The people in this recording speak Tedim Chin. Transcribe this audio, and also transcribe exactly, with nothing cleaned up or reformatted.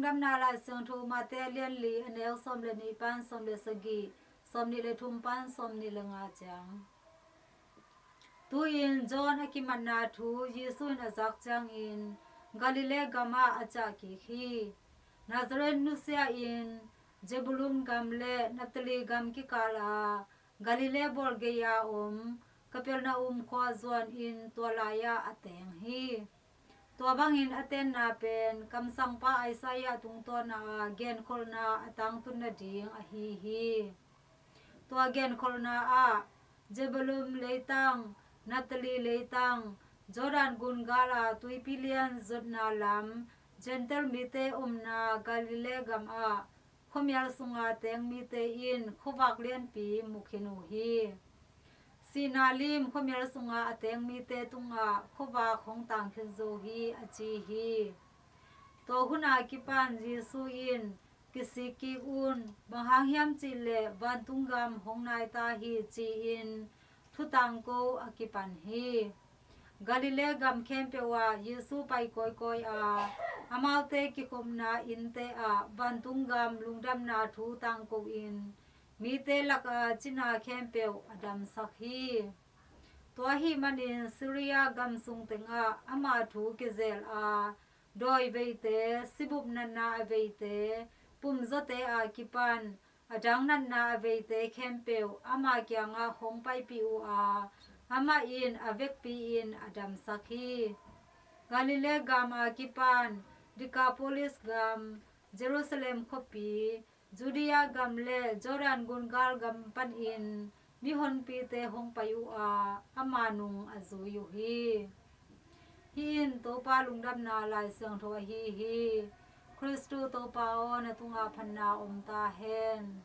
Lungdamna Lai Siangtho Matthai a lian li, a neu sawm le nih pan sawm le sagih, sawm nih le thum pan sawm nih le nga ciang. Tu-in John a kimatna thu Jesu in a zak ciangin Galilee gamah a ciah kik hi. Nazareth nusia-in Zebulun gam le Naphtali gam kikal a Galilee bawl gei-a om Capernaum khua zuanin tua lai-ah a teng hi. Tua bangin a tenna pen kamsangpa Isaiah tungtawna a genkholhna a tangtun nading ahi hi. Tua genkholhna ah, Zebulun leitang, Naphtali leitang, Jordan gun gal a tuipi lian zotna lam, Gentile mite omna Galilee gamah khuamial sunga teng mite in khuavak lianpi mu khin uh hi. Sihna lim khuamial sunga a teng mite tungah khuavak hong tang khin zo hi, a ci hi. Tua hun a kipan Jesu in, "Kisik kik un, bang hang hiam cih leh vantung gam hong nai ta hi," ci-in thutangko a kipan hi. Galilee gam khempeuh ah Jesu pai kawikawi a, amaute kikhopna innte ah vantung gam lungdamna thu tangko-in mite laka cina khempeuh a damsak hi. Tua ahih manin Syria gam sung tengah ama thu kizel a, dawi veite, sibup natna a veite, pumzawte a kipan a dang natna a veite khempeuh ama kiangah hong paipih uh a, amah in a vekpi-in a damsak hi. Galilee gam a kipan Decapolis gam, Jerusalem khuapi, Judea gam le Jordan gun gal gam panin mihonpite hong pai uh a, ama nung a zui uh hi. Hih in Topa lungdamna Lai Siangtho ahi hi. Khristu Topa aw, na tungah phatna om ta hen.